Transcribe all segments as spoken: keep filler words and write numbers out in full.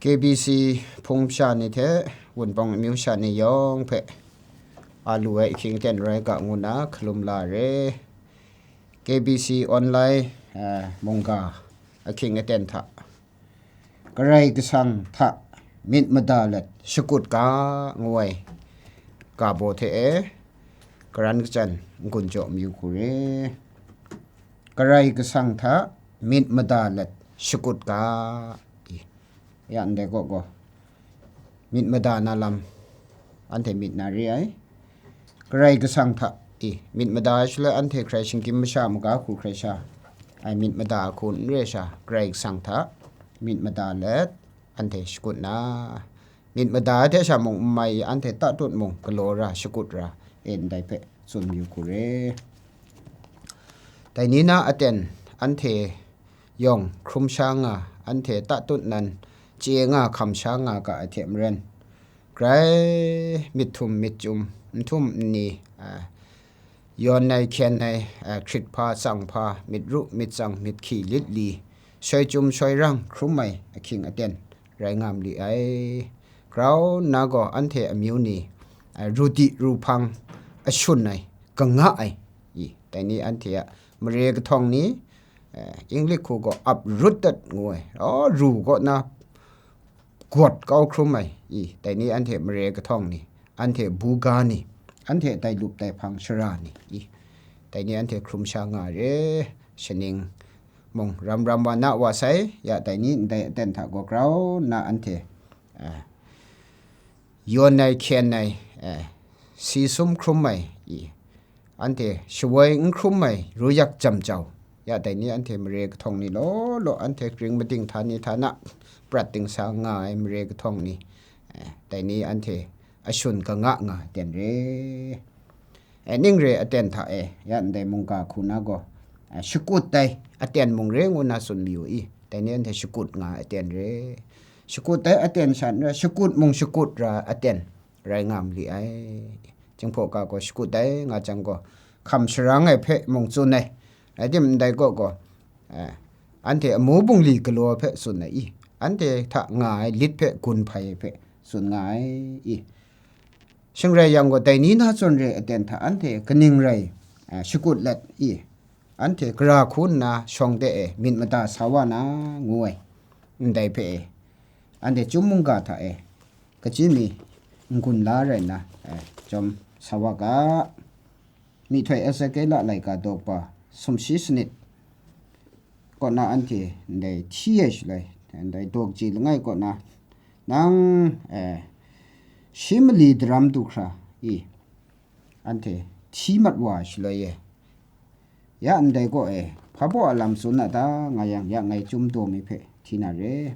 K B C hpung sha ni hte Wunpawng amyu sha ni yawng hpe a lu ai ahkying aten rai ga ngu nna hkalum la re. K B C online, eh, mungga ahkying aten hta Karai Kasang hta myit mada let shakut ga ngu ai ga baw hte e, karan kachyan n-gun jaw mayu hku re. Karai Kasang hta myit mada let shakut ga, i, ya ndai kaw gaw, myit mada na lam anhte myit na re ai. Karai Kasang hta, i, myit mada ai shaloi anhte hkrai shinggyim masha maga hku hkrai sha ai myit mada ai hku n re sha, Karai Kasang hta myit mada let anhte shakut na, myit mada ai hte sha mung n mai i, anhte tatut mung galaw ra, shakut ra, e ndai hpe tsun mayu hku re. Dai ni na aten anhte yawng hkrum sha nga, anhte tatut nan chye nga, hkam sha nga ga ai hte maren, grai myit htum myit chyum, n htum n ni, a, yawn ai hkyen ai, a, hkrit hpa, tsang hpa, myit ru, myit tsang, myit hkyi, lit li, shoi chyum, shoi rang hkrum ai ahkying aten rai nga ma li ai. Grau nna gaw anhte amyu ni, a, ru di ru hpang ashun ai, kanga ai, i, dai ni anhte a mare kahtawng ni, eh, English hku gaw uprooted ngu ai, aw, ru kaw na gawt kau hkrum ai, i, dai ni anhte mare kahtawng ni, anhte buga ni, anhte dai lup dai hpang shara ni, i, dai ni anhte hkrum sha nga re, shaning mung ram ram wa na wa sai, ya dai ni ndai aten hta gaw grau nna anhte, eh, yawn ai hkyen ai, eh, si sum hkrum ai, i, anhte shawoi n hkrum ai, ru yak jam jau, ya dai ni anhte mare kahtawng ni law law, anhte karing mading htani htana prat dingsa nga ai mare kahtawng ni, eh, dai ni anhte ashun kanga nga ten re. E, ning re aten hta e, ya ndai mungga hku na gaw, a, shakut ai aten mung re ngu na tsun mayu i, dai ni anhte shakut nga ai aten re. Shakut ai aten sha n rai, shakut mung shakut ra aten rai nga ma li ai. Jinghpaw ga gaw shakut ai nga jang gaw, hkam sharang ai hpe mung tsun ai. Rai tim ndai kaw gaw, a, anhte amu bungli galaw ai hpe tsun ai i, anhte hta nga ai lit hpe gun hpai ai hpe tsun nga ai i. Shing rai yang gaw, dai ni na zawn re aten hta anhte kaning rai, a, shakut let i, anhte gara hku nna shawng de e myit mada sa wa na ngu ai, ndai hpe e, anhte chyum mungga hta e, kachyi mi n-gun la rai nna, e, chyawm sa wa ga. Myihtoi Ezekiela laika daw kaba sumshi sanit kaw na anhte ndai hti ai shaloi, ndai daw kaji langai kaw na, nang, e, shi mali daram du hkra i, anhte hti mat wa ai shaloi e, ya ndai kaw e, hpa baw a lam tsun a ta, nga yang, ya ngai chyum daw mi hpe hti na re.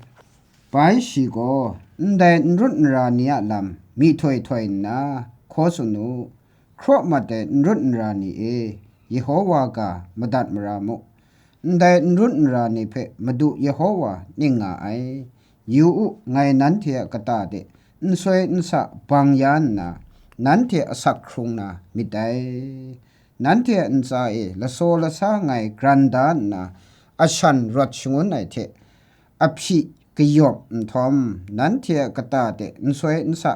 Bai shi gaw, ndai n rut n ra ni a lam myihtoi htoi nna, hkaw tsun u, hkraw mat ai n rut n ra ni e, Yehowa ga madat mara mu. Ndai n rut n ra ni hpe Madu Yehowa ning nga ai. Yu u, ngai nanhte a kata de nsoi nsa bang ya nna, nanhte asak hkrung na myit dai. Nanhte a ntsa e lasaw lasa ngai gran da nna, ashan rawt shangun ai hte ahpyi kayawp nhtawm, nanhte a kata de nsoi nsa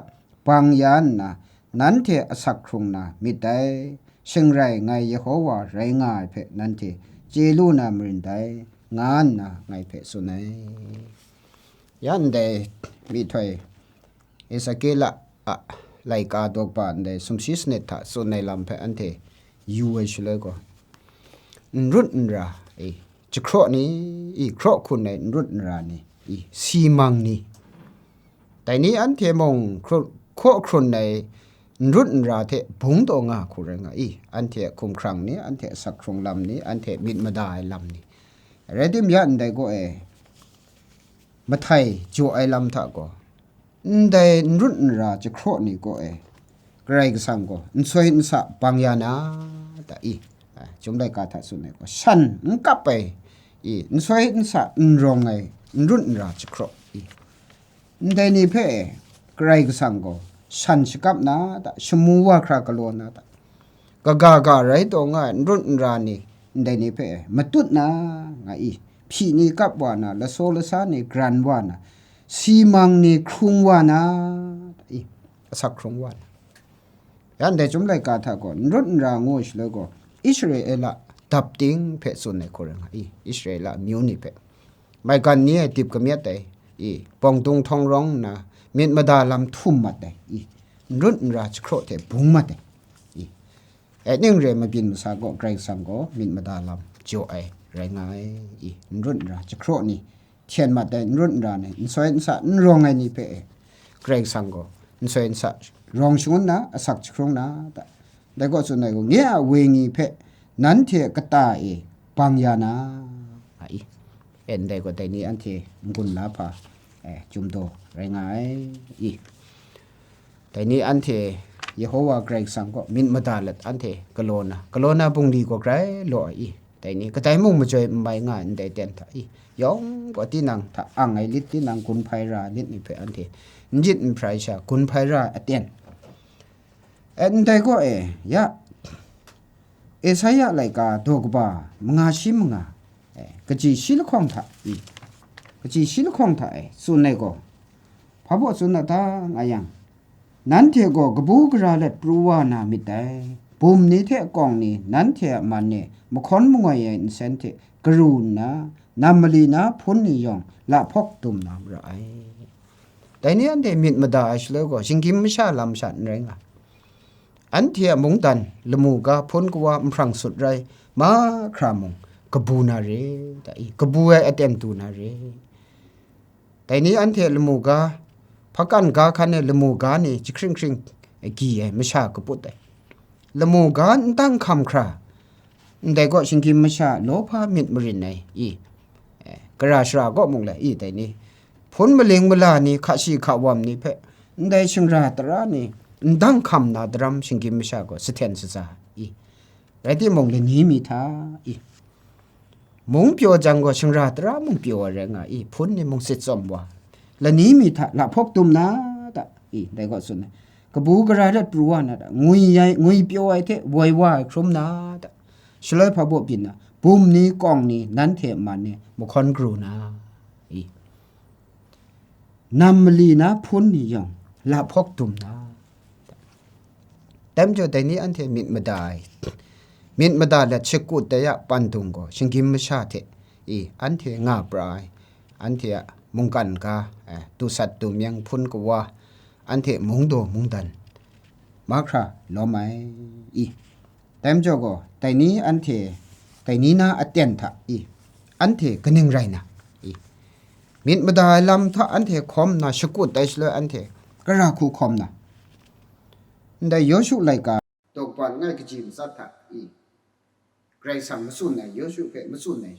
bang ya nna, nanhte asak hkrung na myit dai. Shing rai, ngai Yehowa rai nga ai hpe nanhte chye lu na marin dai, nga nna ngai hpe tsun ai. Ya ndai myihtoi Ezekiela a laika daw kaba ndai sumshi sanit hta tsun ai lam hpe anhte yu ai shaloi gaw, n rut n ra, i, jahkraw ni, i, hkraw hkrun ai n rut n ra ni, i, si mang ni, dai ni anhte mung hkru-, hkaw hkrun ai n rut n ra hte bung taw nga hku rai nga i, anhte a hkumhkrang ni, anhte a sak hkrung lam ni, anhte myit mada ai lam ni. Rai tim, ya ndai kaw e, mahtai jaw ai lam hta gaw, ndai n rut n ra jahkraw ni kaw e, Karai Kasang gaw nsoi nsa bang ya na ta i, a, Chyum laika hta tsun ai gaw, shan n kap ai, i, nsoi nsa n rawng ai n rut n ra jahkraw, i, ndai ni hpe Karai Kasang gaw shan shakap na ta, shamu wa hkra galaw na ta, kaga ga rai taw nga ai n rut n ra ni, ndai ni hpe matut na nga i, hpyi ni kap wa na, lasaw lasa ni gran wa na, si mang ni hkrung wa na, i, asak hkrung wa na. Ya ndai Chyum laika hta gaw, n rawt n ra ngu shaloi gaw, Israela dap ting hpe tsun ai hku rai nga i, Israela amyu ni hpe. Maigan ni e dip kamyet ai, i, bawng tung htawng rawng nna, myit mada lam htum mat ai, i, n rawt n ra jahkraw hte bung mat ai, i. Aning rai mabyin masa gaw Karai Kasang gaw myit mada lam jaw ai rai nga ai, i, n rawt n ra jahkraw ni hten mat ai, n rawt n ra ni, n soi n sa, n rawng ai ni hpe e, Karai Kasang gaw n soi n sa rawng shangun na, asak jahkrung na ta? Dai gaw tsun ai gaw, nye a wenyi hpe nanhte kata e bang ya na, nga i. E, ndai gaw dai ni anhte n-gun la hpa, e, Chyum daw rai nga ai, i. Dai ni anhte Yehowa Karai Kasang kaw myit mada let anhte galaw na, galaw na bungli gaw grai law ai i. Dai ni kadai mung majoi n mai nga ai ndai aten hta i. Yawng gaw tinang hta ang ai lit, tinang gun hpai ra ai lit ni hpe anhte n jit n hprai sha gun hpai ra ai aten. E, ndai gaw e, ya, Esaia laika daw kaba manga shi manga, e, kaji shi lahkawng hta i, kaji shi lahkawng hta e, tsun ai gaw, hpa baw tsun na ta nga yang, nanhte gaw kabu gara let pru wa na myit dai. Bum ni hte kawng ni nanhte a man e mahkawn mangoi ai nsen hte karu nna, nam mali na hpun ni yawng lahpawk dum na mara ai. Dai ni anhte myit mada ai shaloi gaw, shinggyim masha lam sha n rai nga. Anhte a mungdan, lamu ga, hpun kawa, nhprang sut rai, mahkra mung, kabu na re, ta i, kabu ai aten du na re. Dai ni anhte lamu ga, hpakan ga hkan e lamu ga ni jahkring hkring gyi ai masha kaput ai. Lamu ga n dang hkam hkra, ndai gaw shinggyim masha lawhpa myit marin ai i, e, gara shara kaw mung le i, dai ni, hpun maling mala ni, hka shi hka wam ni hpe, ndai shingra tara ni, n dang hkam na daram shinggyim masha gaw sahten shaza i, rai timung, lani mi hta i, mung pyaw jang gaw, shingra tara mung pyaw ai rai nga i, hpun ni mung sit tsawm wa, lani mi hta lahpawk dum na ta i, dai gaw tsun ai. Kabu gara let pru wa na ta, ngwi ai, ngwi pyaw ai hte woi wa ai hkrum na ta, shaloi hpa baw byin na, bum ni, kawng ni, nanhte a man e mahkawn karu na i, nam mali na hpun ni yawng lahpawk dum na. Dai majaw, dai ni anhte myit mada ai, myit mada let shakut ai a pandung gaw, shinggyim masha hte i, anhte nga pra ai, anhte a mungkan ga, e, dusat dumyeng, hpun kawa, anhte mungdaw mungdan, mahkra lawm ai i. Dai majaw gaw, dai ni anhte, dai ni na aten hta i, anhte kaning rai na i, myit mada ai lam hta anhte hkawm nna shakut ai shaloi, anhte gara hku hkawm na? Ndai Yawshu laika daw kaba langai kaji matsat hta i, Karai Kasang matsun ai, Yawshu hpe matsun ai,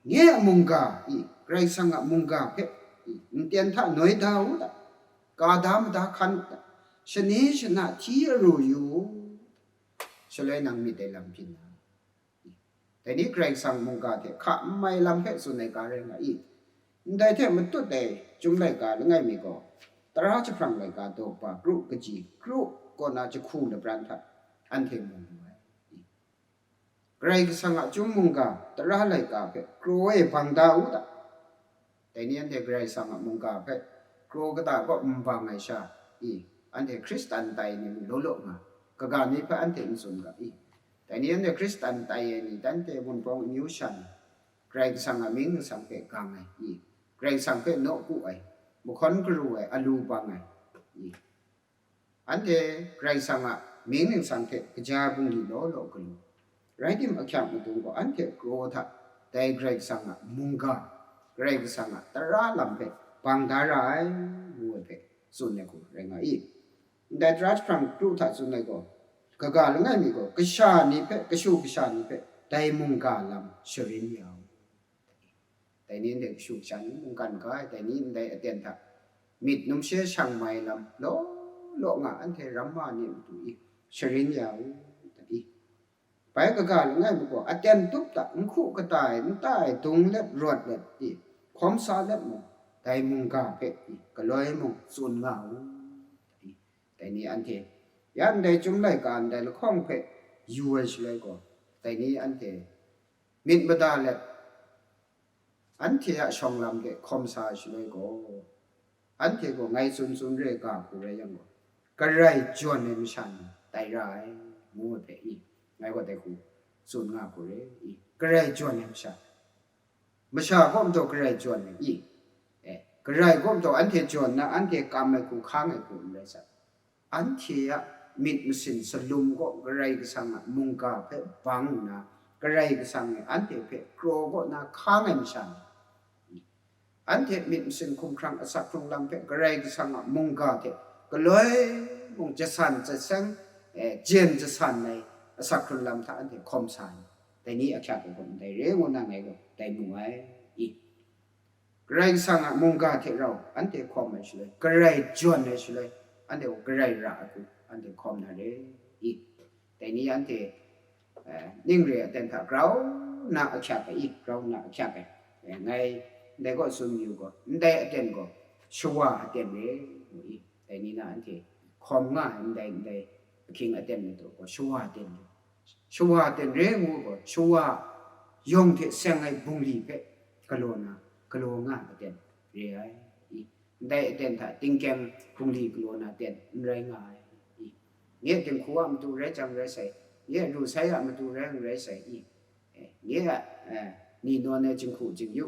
nye a mungga i, Karai Kasang a mungga hpe i, nten hta noi da u ta, ka da mada hkan u ta, shani shana hti aru yu u, shaloi nang myit ai lam byin na. Dai ni Karai Kasang mungga hte hka n mai lam hpe tsun ai ga rai nga i. Ndai hte matut ai Chyum laika langai mi gaw, tara jahprang laika daw kaba kru kaji, kru kaw na jahku labran hta anhte mu lu ai. Karai Kasang a Chyum mungga tara laika hpe kraw e bang da u ta? Dai ni anhte Karai Kasang a mungga hpe kraw kata kaw n bang ai sha i, anhte Hkristan tai ni mung law law nga, kaga ni hpe anhte n tsun ga i? Dai ni anhte Hkristan tai ai ni, dan hte Wunpawng amyu sha ni, Karai Kasang a mying ningsang hpe gang ai i, Karai Kasang hpe nawku ai, mahkawn karu ai, alu bang ai i, anhte Karai Kasang a mying ningsang hte kaja bungli law law galu. Rai tim, ahkyak madung gaw, anhte kraw hta dai Karai Kasang a mungga, Karai Kasang a tara lam hpe bang da ra ai, ngu ai hpe tsun ai hku rai nga i? Ndai tara jahprang kru hta tsun ai gaw, kaga langai mi gaw, kasha ni hpe, kashu kasha ni hpe dai mungga lam sharin ya u. Dai ni ndai kashu kasha ni mungkan ga ai, dai ni ndai aten hta myit numshe shang mai lam law law nga, anhte ramma ni matu i sharin ya u, ta i? Bai kaga langai mi gaw, aten tup ta, n hku kata ai, n ta ai, dung let rawt let i, hkawm sa let mung, dai mungga hpe i, galoi mung tsun nga u, ta i? Dai ni anhte, ya ndai Chyum laika ndai lahkawng hpe yu ai shaloi gaw, dai ni anhte myit mada let, anhte a shawng lam de hkawm sa ai shaloi gaw, Anhte gaw ngai tsun tsun re ga hku rai yang gaw, karai jawn ai masha ni tai ra ai, ngu ai hpe i, ngai gaw dai hku tsun nga hku re i, karai jawn ai masha, masha kaw majaw karai jawn ai i, e, karai kaw majaw anhte jawn na, anhte kam ai hku, hkang ai hku n rai sai. Anhte a myit masin salum gaw Karai Kasang a mungga hpe bang nna, Karai Kasang e anhte hpe kraw kaw na hkang ai masha ni, anhte myit masin hkumhkrang asak hkrung lam hpe Karai Kasang a mungga hte galoi mung jasan jaseng, eh, jen jasan ai asak hkrung lam hta anhte hkawm sa ai, dai ni ahkyak ai gaw ndai re ngu na ngai gaw dai mu ai i. Karai Kasang a mungga hte rau anhte hkawm ai shaloi, karai jawn ai shaloi, anhte gaw karai ra ai hku anhte hkawm na re i. Dai ni anhte, eh, ning re aten hta grau na ahkyak ai i, grau na ahkyak ai. Eh, ngai ndai gaw tsun yu gaw, ndai aten gaw shawa aten re ngu i. Dai ni na anhte hkawm nga ai ndai, ndai ahkying aten matu gaw shawa aten re. Shawa aten re ngu gaw, shawa yawng hte seng ai bungli hpe galaw na, galaw nga ai aten re ai i. Ndai aten hta tingkyang bungli galaw na aten n rai nga ai i. Nye dinghku a matu rai jang rai sai, nye ru sai a matu rai n rai sai i. Eh, nye a, eh, ni nawn ai jinghku jingyu,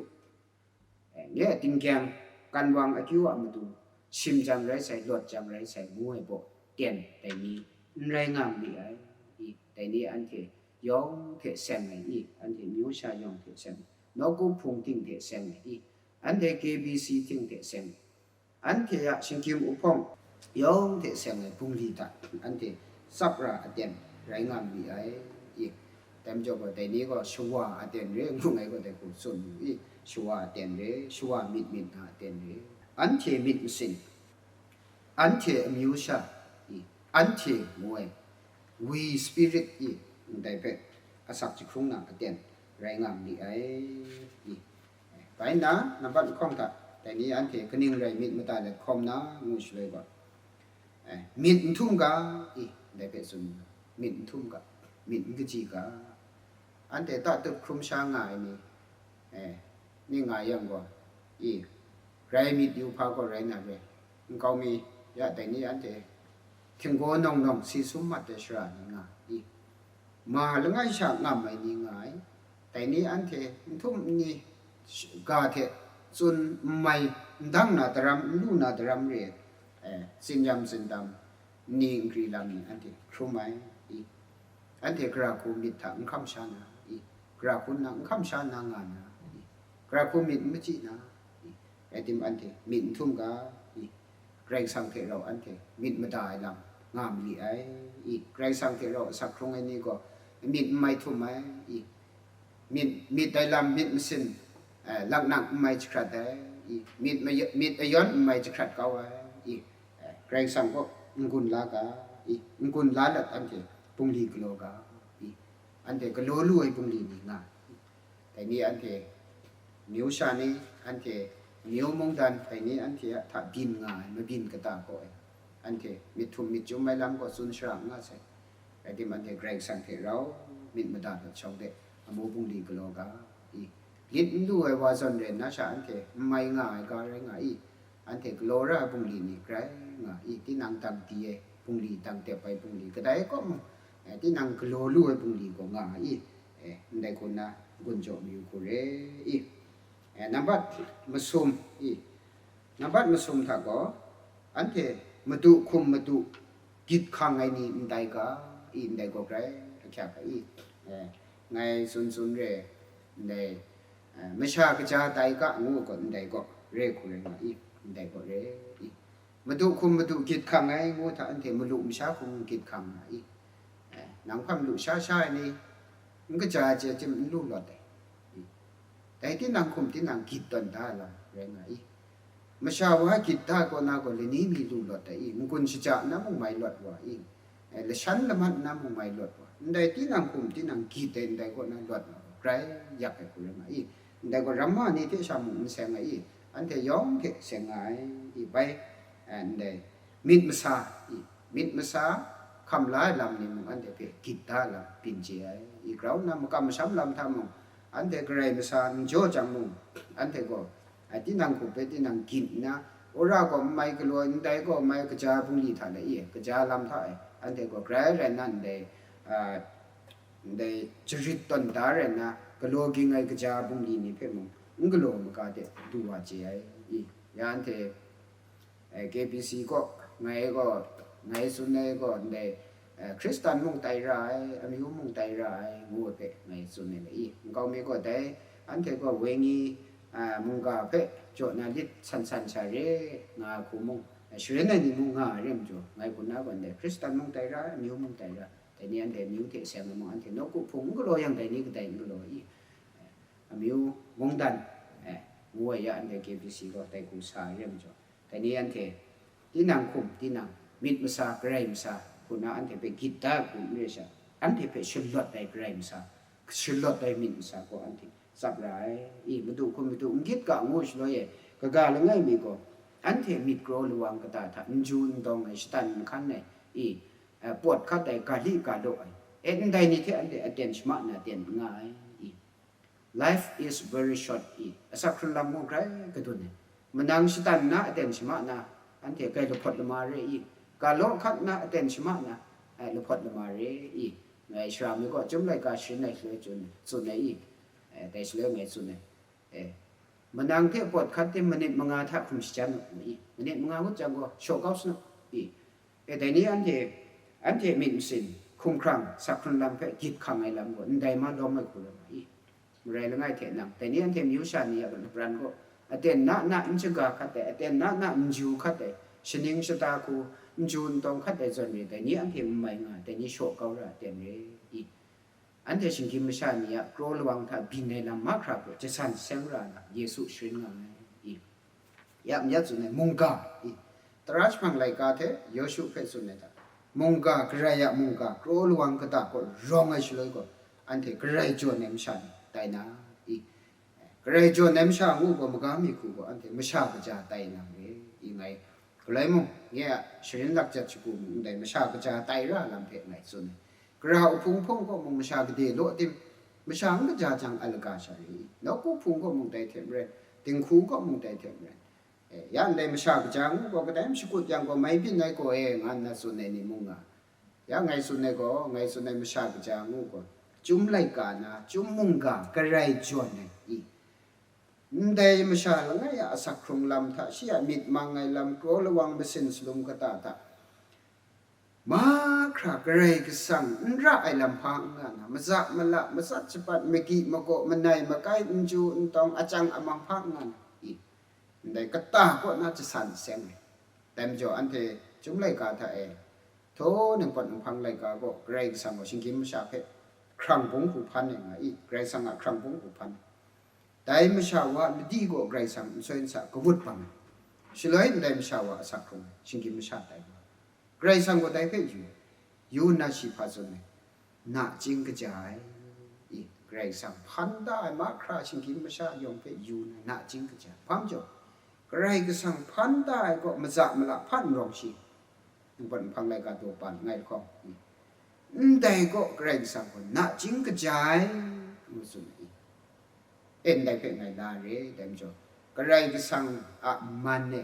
eh, nye a tingkyang, kanwang akyu a matu, shim jang rai sai, lawt jang rai sai, ngu ai baw, ten dai ni n rai nga ma li ai i, dai ni anhte yawng hte seng ai i, anhte myu sha yawng hte seng ai, nawku hpung ting hte seng ai i, anhte K B C ting hte seng ai, anhte a shinggyim uhpawng yawng hte seng ai bungli hta anhte tsap ra aten rai nga ma li ai i. Dai majaw gaw, dai ni gaw shawa aten re ngu ngai gaw dai hku tsun mu i, shawa aten re, shawa myit myit na aten re. Anhte myit masin, anhte amyu sha i, anhte ngu ai, we spirit i, ndai hpe asak jahkrung na aten rai nga ma li ai i. Bai nna, nambat lahkawng hta, dai ni anhte kaning rai myit mada let hkawm na, ngu shaloi gaw, eh, myit n htum ga i, ndai hpe tsun mu, myit n htum ga, myit n kaji ga, anhte tatut hkrum sha nga ai ni, eh, ning nga yang gaw, i, rai myit yu hpa gaw rai na re, nkau mi ya dai ni anhte htinggaw nawng nawng si sum mat ai shara ni nga i, ma langai sha ngam ai ni nga ai, dai ni anhte n htum n ni, sh-, ga hte tsun n mai, n dang na daram, n lu na daram re ai, eh, tsin yam tsin dam, n ni n gri lam ni anhte hkrum ai i, anhte gara hku myit hta n hkam sha na i, gara hku nna n hkam sha nna nga na i, gara hku myit n machyi na i, rai tim, anhte myit n htum ga i, Karai Kasang hte rau anhte myit mada ai lam nga ma li ai i, Karai Kasang hte rau asak hkrung ai ni gaw myit n mai htum ai i, myit, myit ai lam myit masin, eh, laknak n mai jahkrat ai i, myit may-, myit ayawn n mai jahkrat kau ai i, eh, Karai Kasang kaw n-gun la ga i, n-gun la let anhte bungli galaw ga i, anhte galaw lu ai bungli ni nga i, dai ni anhte myu sha ni, anhte myu mungdan, dai ni anhte a hta byin nga ai mabyin kata kaw e, anhte myit htum myit chyum ai lam gaw tsun shara n nga sai. Rai tim, anhte Karai Kasang hte rau myit mada let shawng de, amu bungli galaw ga i, lit n lu ai wa zawn rai nna sha anhte n mai nga ai ga rai nga i, anhte galaw ra ai bungli ni grai nga i, tinang dang di ai bungli, dang tep ai bungli, kadai kaw mung, eh, tinang galaw lu ai bungli gaw nga i, eh, ndai hku nna gun jaw mayu hku re i. Eh, nambat masum i, nambat masum hta gaw, anhte madu hkum madu gyit hkang ai ni ndai ga i, ndai gaw grai ahkyak ai i, eh, ngai tsun tsun re, ndai, eh, masha kaja tai ga ngu gaw ndai gaw re hku rai nga i, ndai gaw re i. Madu hkum madu gyit hkang ai ngu hta, anhte malu masha hkum gyit hkang nga i, eh, nang hpa malu sha sha ai ni, n kaja ai chye tim n lu lawt ai i, dai tinang hkum tinang gyit tawn da ai lam rai nga i, masha wa gyit da ai kaw na gaw lani mi lu lawt ai i, n-gun shaja nna mung mai lawt wa i, eh, lashan lamat nna mung mai lawt wa, ndai tinang hkum tinang gyit ai ndai kaw na lawt wa, grai yak ai hku rai nga i, ndai gaw ramma ni hte sha mung n seng ai i, anhte yawng hte seng nga ai i, bai, eh, ndai myit masa i, myit masa hkam la ai lam ni mung anhte hpe gyit da lam byin chye ai i, grau nna makam masham lam hta mung, anhte Karai masa n jaw jang mung, anhte gaw, eh, tinang hkum hpe tinang gyit nna, Wora gaw n mai galaw, ndai gaw n mai kaja bungli hta le i, kaja lam hta e, anhte gaw grai rai nna ndai, a, ndai jarit tawn da rai nna, galaw ging ai kaja bungli ni hpe mung, n galaw maga de du wa chye ai i, ya anhte, eh, K B C kaw, ngai gaw, ngai tsun ai gaw, ndai, eh, Hkristan mung tai ra ai, amyu mung tai ra ai, ngu ai hpe ngai tsun ai le i, nkau mi gaw dai, anhte gaw wenyi, ah, mungga hpe jaw na lit san san sha re nga ai hku mung, eh, sharin ai ni mung nga ai re majaw, ngai hku na gaw ndai Hkristan mung tai ra ai, amyu mung tai ra ai, dai ni anhte amyu hte seng ai mung, anhte nawku hpung n galaw yang, dai ni kadai n galaw i, eh, amyu mungdan, eh, ngu ai ya, anhte K B C gaw dai hku sa ai re majaw, dai ni anhte tinang hkum, tinang myit masa, Karai masa hku na anhte hpe gyit da ai hku n re sha, anhte hpe shalawt ai Karai masa, shalawt ai myit masa gaw anhte tsap ra ai. I, Madu hkum Madu n gyit ga ngu shaloi e, kaga langai mi gaw, anhte myit kraw lawang kata hta n ju n dawng ai, shatan n hkan ai, i, eh, pawt hkat ai, ga li ga law ai, e, ndai ni hte anhte aten shama na ten n nga ai, i. Life is very short i, asak hkrun lam mung grai kadun ai. Manang shatan na aten shama na, anhte grai lahpawt lama re i, ga law hkat na aten shama na, ai, lahpawt lama re i, ngai sara mi gaw Chyum laika sharin ai shaloi tsun, tsun ai i, eh, dai shaloi ngai tsun ai, eh, manang hte pawt hkat de manit manga hta hkum shajan u i, manit manga ngut jang gaw shaw kau sa na i, E, dai ni anhte, anhte myit masin, hkumhkrang, asak hkrun lam hpe gyit hkang ai lam gaw ndai ma lawm ai hku rai nga i. Marai langai hte nang, dai ni anhte amyu sha ni a lapran gaw, aten na na n shaga hkat ai, aten na na n ju hkat ai, shaning shata hku n ju n tawng hkat ai zawn re, dai ni anhte n mai nga ai, dai ni shaw kau ra ai aten re i. Anhte shinggyim masha ni a kraw lawang hta byin ai lam mahkra hpe jasan seng ra na Yesu sharin nga ai i. Ya myit tsun ai mungga i, tara jahpang laika hte Yawshu hpe tsun ai hta, mungga, Karai a mungga, kraw lawang kata kaw rawng ai shaloi gaw, anhte Karai jawn ai masha ni tai na i, Karai jawn ai masha ngu gaw, maga mi hku gaw, anhte masha kaja tai na re i ngai. Galoi mung, nye a sharin lakjat shagu mung ndai masha kaja tai ra lam hpe ngai tsun ai. Gara a hpung hpung kaw mung masha gade law tim, masha n kaja jang ai laga sha ri i? Nawku hpung kaw mung dai hte maren, dinghku kaw mung dai hte maren, e, ya ndai masha kaja ngu gaw, kadai shakut yang gaw, mai byin ai gaw e, nga nna tsun ai ni mung nga. Ya ngai tsun ai gaw, ngai tsun ai masha kaja ngu gaw, Chyum laika na, Chyum mungga, Karai jawn ai i? Ndai masha langai a asak hkrung lam hta, shi a myit mang ai lam, kraw lawang masin salum kata hta, mahkra Karai Kasang n ra ai lam hpa n nga na, maza mala, matsat shapat, magyi magaw, manai makai, n ju n tawng, achyang amang hpa n nga na i? Ndai kata kaw na jasan seng ai. Dai majaw, anhte Chyum laika hta e, htaw ningpawt ninghpang laika gaw Karai Kasang gaw shinggyim masha hpe hkrang bung hku hpan ai nga i, Karai Kasang a hkrang bung hku hpan ai. Dai masha wa madi gaw Karai Kasang nsoi nsa kawut bang ai. Shaloi ndai masha wa asak hkrung ai, shinggyim masha tai wa ai. Karai Kasang gaw dai hpe yu, yu nna shi hpa tsun ai, nachying kaja ai. I, Karai Kasang hpan da ai mahkra shinggyim masha yawng hpe yu na, nachying kaja ai. Hpa majaw, Karai Kasang hpan da ai gaw maza mala hpan rawng shi, ningpawt nhpang laika daw pan ngai lahkawng, i, ndai gaw Karai Kasang gaw nachying kaja ai, ngu tsun ai. E, ndai hpe ngai la re, dai majaw, Karai Kasang a man e,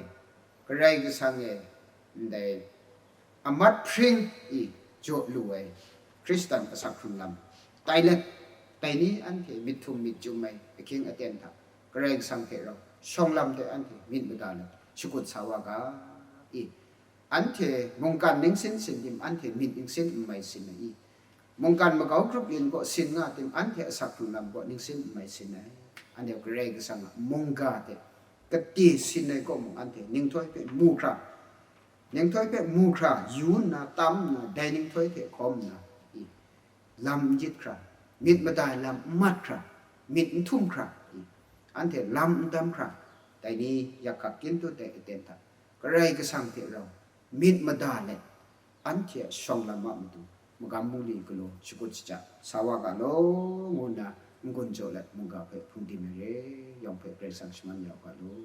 Karai Kasang e, ndai amat hpring i jaw lu ai Hkristan asak hkrung lam tai let, dai ni anhte myit htum myit chyum ai ahkying aten hta Karai Kasang hte rau shawng lam de anhte myit mada let shakut sa wa ga i. Anhte mungkan ningsin sin tim anhte myit ningsin n mai sin ai i? Mungkan magau grup yin kaw sin nga tim anhte asak hkrung lam kaw ningsin n mai sin ai. Anhte Karai Kasang a mungga hte kade sin ai kaw mung anhte ninghtoi hpe mu hkra, ninghtoi hpe mu hkra yu nna tam nna, dai ninghtoi hte hkawm nna i, lam n gyit hkra, myit mada ai lam n mat hkra, myit n htum hkra i, anhte lam n dam hkra, dai ni yak hkak kyin tut ai aten hta Karai Kasang hte rau myit mada let, anhte a shawng lam a matu magam mungli galaw shakut shaja sa wa ga law, ngu nna n-gun jaw let mungga hpe hpung dim ai re, yawng hpe Karai Kasang shaman ya u ga law.